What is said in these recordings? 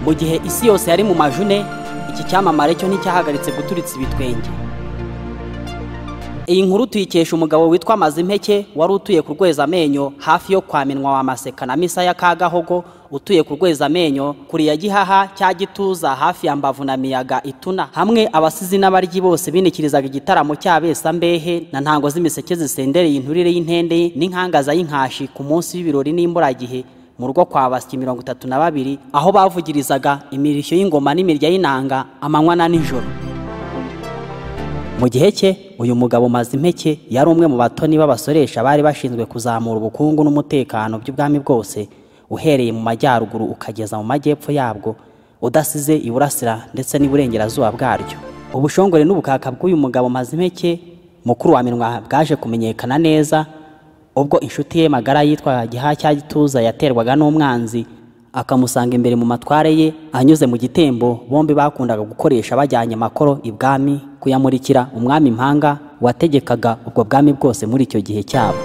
Mu gihe isi yose yari mu majune, iki cyamamare cyo nticyahagaritse guturitsa ibitwenge. Iyi nkuru tuyikesha umugabo witwa Mazimpeke wari utuye ku Rwezamenyo hafi yo kwa Minwa wa Maseka na Misa ya Kagahogo, utuye ku Rwezamenyo kuri ya Gihaha cya Gituza hafi ya Mbavu na Miyaga Ituna, hamwe abasizi n'abaryi bose binikirizaga igitaramo cy'Abesambehe na ntango z'imiseke zisendereye inturire y'intende n'inkangaza y'inkashi ku munsi w'ibirori n'imburagihe mu rugo kwa Basyi 32, aho bavugirizaga imirishyo y'ingoma n'imirya y'inanga amanywa na nijoro. Mu gihe cye uyu mugabo Mazimpeke yari umwe mu batoni b'abasoresha bari bashinzwe kuzamura ubukungu n'umutekano by'ubwami bwose, uhereye mu majyaruguru ukageza mu majyepfo yabwo, udasize iburasira ndetse n'iburengerazuba bwaryo. Ubushongore n'ubukaka bw'uyu mugabo Mazimpeke mukuru wa Minwa bwaje kumenyekana neza ubwo inshuti ye magara yitwa Gihaha cya Gituza yaterwaga n'umwanzi akamusanga imbere mu matware ye anyuze mu gitembo bombi bakundaga gukoresha bajyanye amakoro ibwami kuyamurikira umwami Impanga wategekaga ubwo bwami bwose muri icyo gihe cyabo.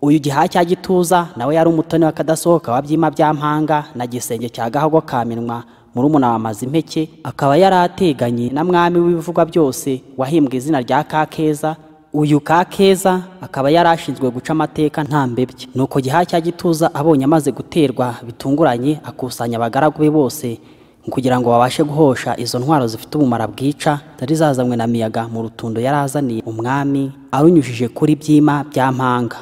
Uyu Gihaha cya Gituza nawe yari umutoni w'akadasohoka wa Byima bya Mpanga na Gisenge cya Gahogo ka Minwa, murumuna wa Mazimpeke, akaba yari ateganye na mwami w'ibivugwa byose wahimbwe izina rya Kakeza. Uyu Kakeza akaba yari ashinzwe guca amateka nta mbebye. Nuko Gihaha cya Gituza abonye amaze guterwa bitunguranye, akusanya abagaragu be bose kugira ngo babashe guhosha izo ntwaro zifite ubumara bwica zari zazanywe na Miyaga mu rutundo yari azaniye umwami arunyujije kuri Byima bya Mpanga.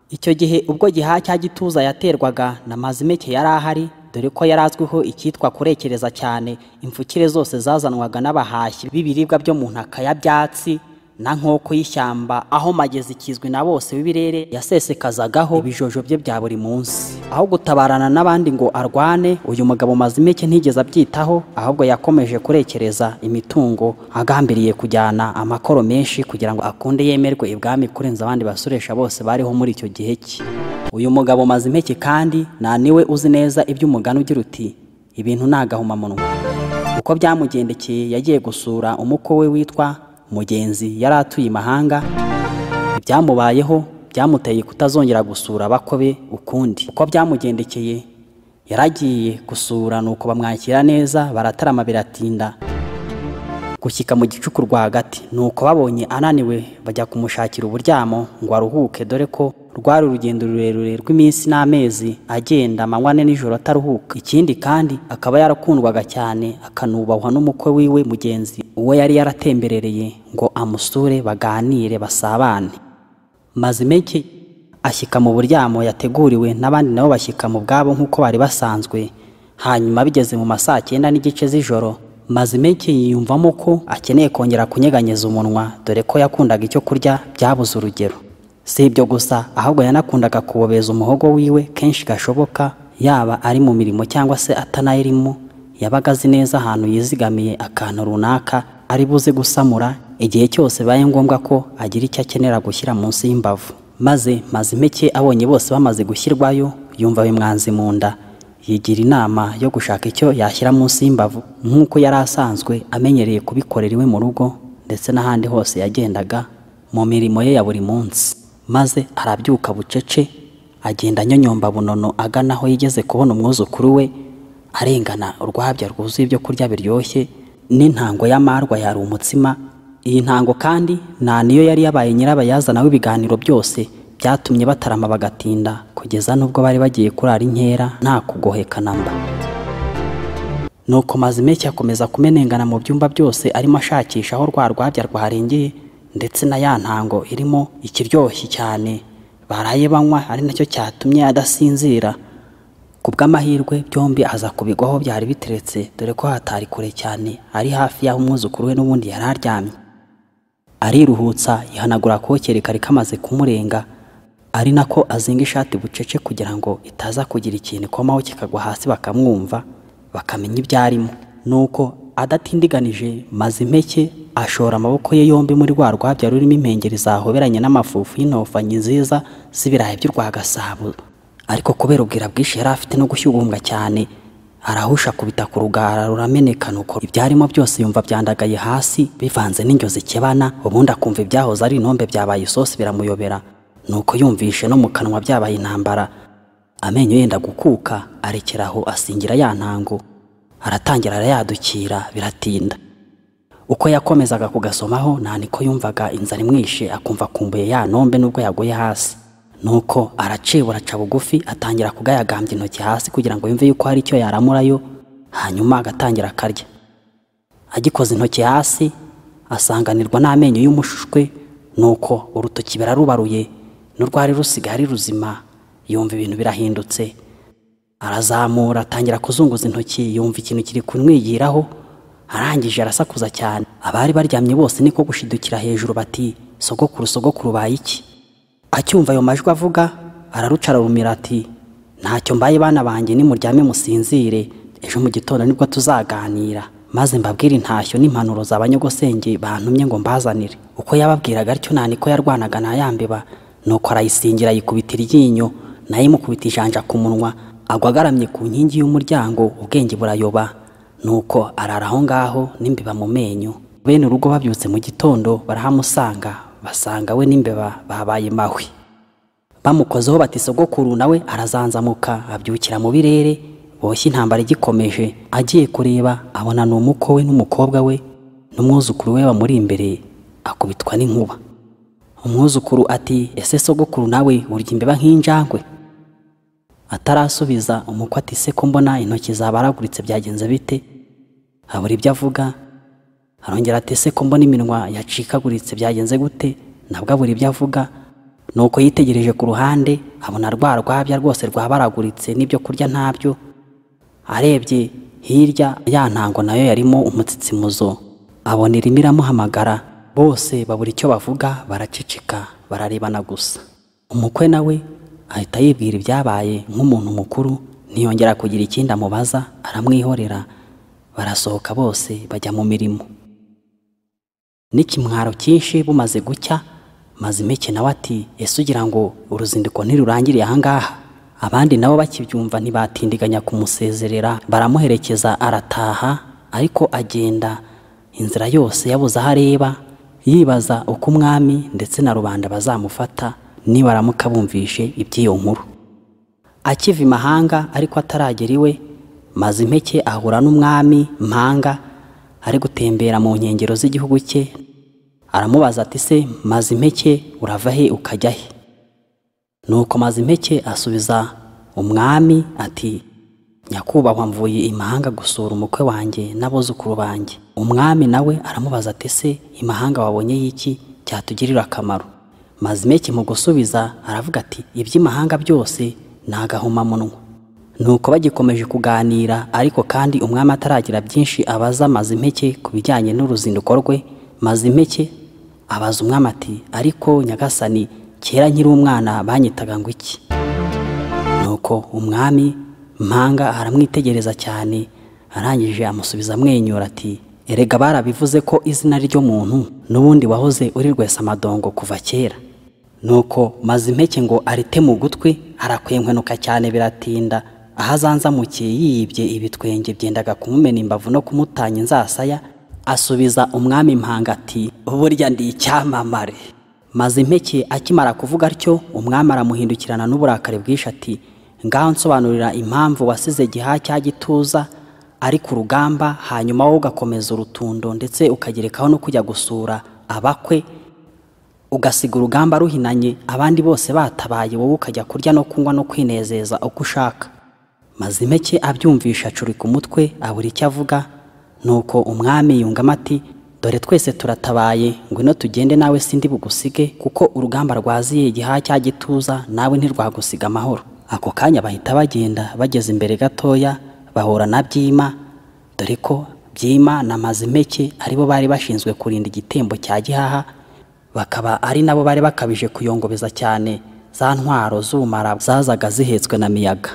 Icyo gihe ubwo Gihaha cya Gituza yaterwaga na Mazimpeke yari ahari, dore ko yari azwiho icyitwa kurekereza cyane imfukire zose zazanwaga n'abahashyi b'ibiribwa byo mu ntaka ya byatsi na nkoko y'ishyamba, aho Magezi kizwi na bose w'ibirere yasesekazagaho ibijojo bye bya buri munsi. Aho gutabarana n'abandi ngo arwane, uyu mugabo Mazimpeke ntigeze abyitaho, ahubwo yakomeje kurekereza imitungo agambiriye kujyana amakoro menshi kugira ngo akunde yemerwe ibwami kurenza abandi basoresha bose bariho muri icyo gihe cye. Uyu mugabo Mazimpeke kandi nta niwe uzi neza iby'umugani ugira uti ibintu ni agahomamunwa. Uko byamugendekeye, yagiye gusura umukwe we witwa Mugenzi yari atuye imahanga. Ibyamubayeho byamuteye kutazongera gusura abakobe ukundi. Uko byamugendekeye, yaragiye gusura nuko bamwakira neza, baratarama biratinda gushyika mu gicuku rwagati. Nuko babonye ananiwe bajya kumushakira uburyamo ngo aruhuke, dore ko rwari urugendo rurerure rw'iminsi n'amezi agenda amanywa nijoro ataruhuka. Ikindi kandi akaba yarakundwaga cyane akanubahwa n'umukwe wiwe Mugenzi, uwo yari yaratemberereye ngo amusure baganire basabane. Mazimpeke ashyika mu buryamo yateguriwe n'abandi nabo bashyika mu bwabo nk'uko bari basanzwe. Hanyuma bigeze mu masaa 9:30 z'ijoro, Mazimpeke yiyumvamo ko akeneye kongera kunyeganyeza umunwa, dore ko yakundaga icyo kurya byabuze urugero. Si ibyo gusa, ahubwo yanakundaga kubobeza umuhogo wiwe kenshi gashoboka, yaba ari mu mirimo cyangwa se atanayirimo. Yabaga azi neza ahantu yizigamiye akantu runaka ari buze gusamura igihe cyose bibaye ngombwa ko agira icyo akenera gushyira munsi y'imbavu. Maze Mazimpeke abonye bose bamaze gushyirwayo, yumva bimwanze mu nda, yigira inama yo gushaka icyo yashyira munsi y'imbavu nk'uko yari asanzwe amenyereye kubikorera iwe mu rugo ndetse n'ahandi hose yagendaga mu mirimo ye ya buri munsi. Maze arabyuka bucece, agenda anyonyomba bunono agana aho yigeze kubona umwuzukuru we arengana urwabya rwuzuye ibyo kurya biryoshye n'intango y'amarwa yari umutsima. Iyi ntango kandi nta niyo yari yabaye nyirabayazana w'ibiganiro byose byatumye batarama bagatinda kugeza n'ubwo bari bagiye kurara inkera nta kugoheka namba. Nuko Mazimpeke akomeza kumenengana mu byumba byose arimo ashakisha aho rwa rwabya rwarengeye ndetse na ya ntango irimo ikiryoshye cyane baraye banywa, ari nacyo cyatumye adasinzira. Ku bw'amahirwe byombi aza kubigwaho byari biteretse, dore ko hatari kure cyane, ari hafi y'aho umwuzukuru we n'ubundi yari aryamye. Ariruhutsa yihanagura akokere kari kamaze kumurenga, ari nako azinga ishati bucece kugira ngo itaza kugira ikintu ikomaho kikagwa hasi bakamwumva bakamenya ibyo arimo. Nuko adatindiganije Mazimpeke ashora amaboko ye yombi muri rwa rwabya rurimo impengeri zahoberanye n'amafufu y'intofanyi nziza z'ibirayi by'urwa Gasabo. Ariko kubera ubwira bwinshi yari afite no gushyugumbwa cyane, arahusha kubita ku rugara rurameneka. Nuko ibyarimo byose yumva byandagaye hasi bivanze n'indyo zikebana, ubundi akumva ibyahoze ari intombe byabaye isosi biramuyobera. Nuko yumvishe no mu kanwa byabaye intambara, amenyo yenda gukuka, arekeraho asingira ya ntango. Aratangira arayadukira biratinda. Uko yakomezaga kugasomaho nta niko yumvaga inzara imwishe, akumva akumbuye ya nombe nubwo yaguye hasi. Nuko aracibura aca bugufi, atangira kugayagambya intoki hasi kugira ngo yumve yuko hari icyo yaramurayo, hanyuma agatangira akarya. Agikoza intoki hasi asanganirwa n'amenyo y'umushushwe, nuko urutoki bararubaruye n'urwari rusigaye ari ruzima. Yumva ibintu birahindutse, arazamura atangira kuzunguza intoki, yumva ikintu kiri kumwigiraho. Arangije arasakuza cyane, abari baryamye bose niko gushidukira hejuru bati sogokuru sogokuru baye iki? Acyumva ayo majwi avuga araruca ararumira ati ntacyo mbaye bana banjye, nimuryame musinzire, ejo mu gitondo nibwo tuzaganira, maze mbabwire intashyo n'impanuro za banyogosenge bantumye ngo mbazanire. Uko yababwiraga atyo nta niko yarwanaga na ya mbeba, nuko arayisingira ayikubita iryinyo, nayo imukubita ijanja ku munwa, agwa agaramye ku nkingi y'umuryango, ubwenge burayoba. Nuko arara aho ngaho n'imbeba mu menyo. Bene urugo babyutse mu gitondo barahamusanga, basanga we n'imbeba babaye mahwi. Bamukozeho bati sogokuru, nawe arazanzamuka abyukira mu birere, boshye intambara igikomeje. Agiye kureba abona ni umukwe we n'umukobwa we n'umwuzukuru we bamuri imbere, akubitwa n'inkuba. Umwuzukuru ati ese sogokuru nawe urya imbeba nk'injangwe? Atarasubiza umukwe ati se ko mbona intoki zabaraguritse byagenze bite? Abura ibyo avuga. Arongera ati se ko mbona iminwa yacikaguritse byagenze gute? Nabwo abura ibyo avuga. Nuko yitegereje ku ruhande abona rwa rwabya rwose rwabaraguritse n'ibyo kurya ntabyo. Arebye hirya ya ntango nayo yarimo umutsitsimuzo, abona irimo iramuhamagara. Bose babura icyo bavuga, baraceceka bararebana gusa. Umukwe nawe ahita yibwira ibyabaye nk'umuntu mukuru, ntiyongera kugira ikindi amubaza, aramwihorera. Barasohoka bose bajya mu mirimo. N'ikimwaro cyinshi bumaze gucya, Mazimpeke nawe ati ese ugira ngo uruzinduko ntirurangiriye aha ngaha? Abandi nabo bakibyumva ntibatindiganya kumusezerera, baramuherekeza arataha. Ariko agenda inzira yose yabuze aho areba, yibaza uko umwami ndetse na rubanda bazamufata nibaramuka bumvishe iby'iyo nkuru. Akiva imahanga ariko ataragera iwe, Mazimpeke ahura n'umwami Mpanga ari gutembera mu nkengero z'igihugu cye. Aramubaza ati se Mazimpeke urava he ukajya he? Nuko Mazimpeke asubiza umwami ati nyakubahwa mvuye imahanga gusura umukwe wanjye n'abuzukuru banjye. Umwami nawe aramubaza ati se imahanga wabonye y'iki cyatugirira akamaro? Mazimpeke mu gusubiza aravuga ati iby'imahanga byose ni agahomamunwa. Nuko bagikomeje kuganira, ariko kandi umwami ataragira byinshi abaza Mazimpeke ku bijyanye n'uruzinduko rwe. Mazimpeke abaza umwami ati ariko nyagasani, kera nkiri umwana banyitaga ngo iki? Nuko umwami Mpanga aramwitegereza cyane, arangije amusubiza amwenyura ati erega barabivuze ko izina ry'umuntu n'ubundi wahoze uri Rwesamadongo kuva kera. Nuko Mazimpeke ngo arite mu gutwi, arakwenkwenuka cyane biratinda. Aho azanzamukiye yiyibye ibitwenge byendaga kumumena imbavu no kumutanya inzasaya, asubiza umwami Mpanga ati burya ndi icyamamare. Mazimpeke akimara kuvuga atyo, umwami aramuhindukirana n'uburakari bwinshi ati ngaho nsobanurira impamvu wasize Gihaha cya Gituza ari ku rugamba, hanyuma wowe ugakomeza urutundo ndetse ukagerekaho no kujya gusura abakwe, ugasiga urugamba ruhinanye abandi bose batabaye, wowe ukajya kurya no kunywa no kwinezeza uko ushaka. Mazimpeke abyumvisha acurika umutwe abura icyo avuga. Nuko umwami yungamo ati dore twese turatabaye, ngwino tugende nawe sindi bugusige, kuko urugamba rwaziye Gihaha cya Gituza nawe ntirwagusiga amahoro. Ako kanya bahita bagenda, bageze imbere gatoya bahura na Byima, dore ko Byima na Mazimpeke aribo bari bashinzwe kurinda igitembo cya Gihaha, bakaba ari nabo bari bakabije kuyongobeza cyane za ntwaro z'ubumara zazaga zihetswe na miyaga.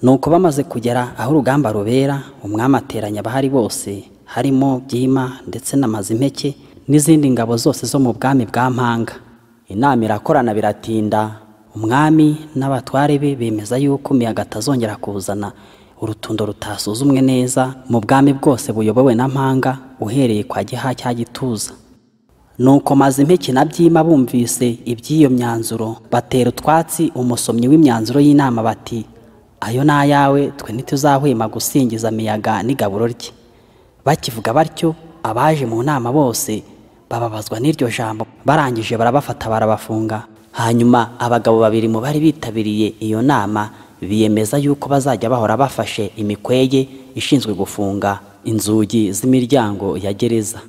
Nuko bamaze kugera aho urugamba rubera, umwami ateranya abahari bose harimo Byima ndetse na Mazimpeke n'izindi ngabo zose zo mu bwami bwa Mpanga. Inama irakorana biratinda, umwami n'abatware be bemeza yuko miyaga atazongera kuzana urutundo rutasuzumwe neza mu bwami bwose buyobowe na Mpanga uhereye kwa Gihaha cya Gituza. Nuko Mazimpeke na Byima bumvise iby'iyo myanzuro batera utwatsi umusomyi w'imyanzuro y'inama bati Ayo ni ayawe, twe ntituzahwema gusingiza Miyaga n'igaburo rye. Bakivuga batyo, abaje mu nama bose bababazwa n'iryo jambo, barangije barabafata barabafunga. Hanyuma abagabo babiri mu bari bitabiriye iyo nama biyemeza yuko bazajya bahora bafashe imikwege ishinzwe gufunga inzugi z'imiryango ya gereza.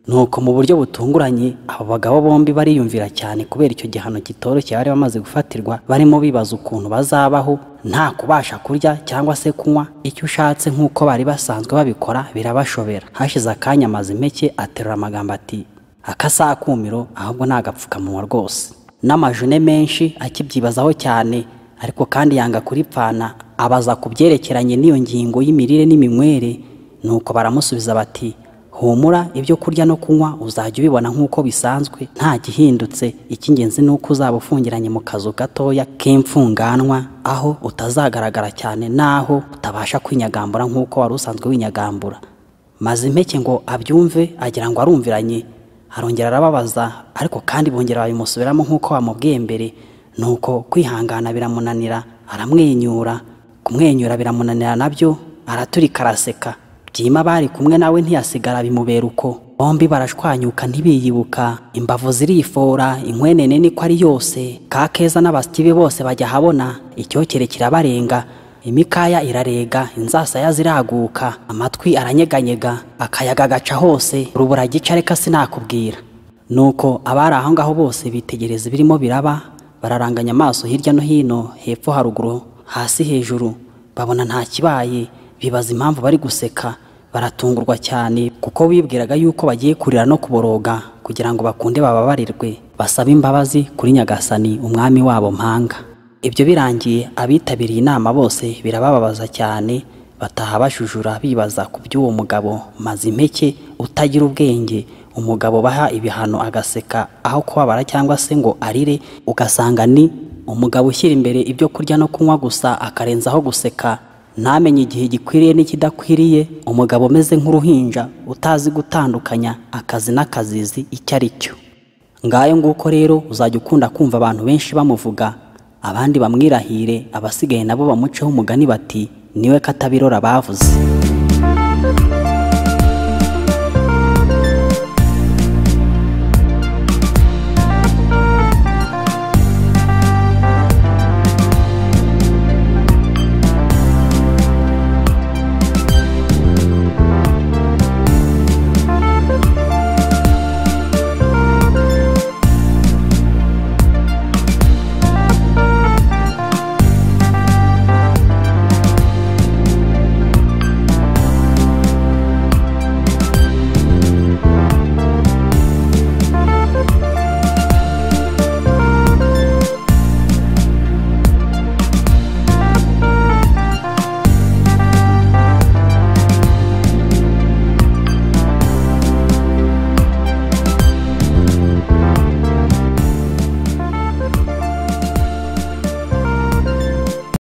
Nuko mu buryo butunguranye abo bagabo bombi bariyumvira cyane kubera icyo gihano kitoroshye bari bamaze gufatirwa, barimo bibaza ukuntu bazabaho nta kubasha kurya cyangwa se kunywa icyo ushatse nk'uko bari basanzwe babikora, birabashobera. Hashize akanya Mazimpeke aterura amagambo ati: "Akasakumiro, ahubwo ni agapfukamunwa rwose." N'amajune menshi akibyibazaho cyane, ariko kandi yanga kuripfana, abaza ku byerekeranye n'iyo ngingo y'imirire n'iminywere. Nuko baramusubiza bati: "Humura, ibyo kurya no kunywa uzajya ubibona nk'uko bisanzwe, nta gihindutse. Icy'ingenzi ni uko uzaba ufungiranye mu kazu gatoya k'imfunganwa, aho utazagaragara cyane n'aho utabasha kwinyagambura nk'uko wari usanzwe winyagambura." Mazimpeke ngo abyumve agira ngo arumviranye, arongera arababaza, ariko kandi bongera babimusubiramo nk'uko bamubwiye mbere. Nuko kwihangana biramunanira, aramwenyura. Kumwenyura biramunanira nabyo, araturika araseka. Byima bari kumwe nawe ntiyasigara, bimubera uko. Bombi barashwanyuka ntibiyibuka, imbavu zirifora, inkwenene niko ari yose. Kakeza n'abasyi be bose bajya ahabona, icyokere kirabarenga, imikaya irarega, inzasaya ziraguka, amatwi aranyeganyega, akayaga gaca hose, rubura gica reka sinakubwira. Nuko abari aho ngaho bose bitegereza ibirimo biraba, bararanganya amaso hirya no hino, hepfo haruguru, hasi hejuru, babona nta kibaye, bibaza impamvu bari guseka. Baratungurwa cyane kuko bibwiraga yuko bagiye kurira no kuboroga kugira ngo bakunde bababarirwe, basabe imbabazi kuri Nyagasani umwami wabo Mpanga. Ibyo birangiye abitabiriye inama bose birabababaza cyane, bataha bashujura bibaza ku by'uwo mugabo Mazimpeke utagira ubwenge, umugabo baha ibihano agaseka aho kubabara cyangwa se ngo arire, ugasanga ni umugabo ushyira imbere ibyo kurya no kunywa gusa akarenzaho guseka, ntamenye igihe gikwiriye n'ikidakwiriye, umugabo umeze nk'uruhinja utazi gutandukanya akazi n'akazizi icyo ari cyo. Ngayo nguko rero uzajya ukunda kumva abantu benshi bamuvuga, abandi bamwirahire, abasigaye nabo bamuceho umugani bati: "Niwe katabirora bavuze."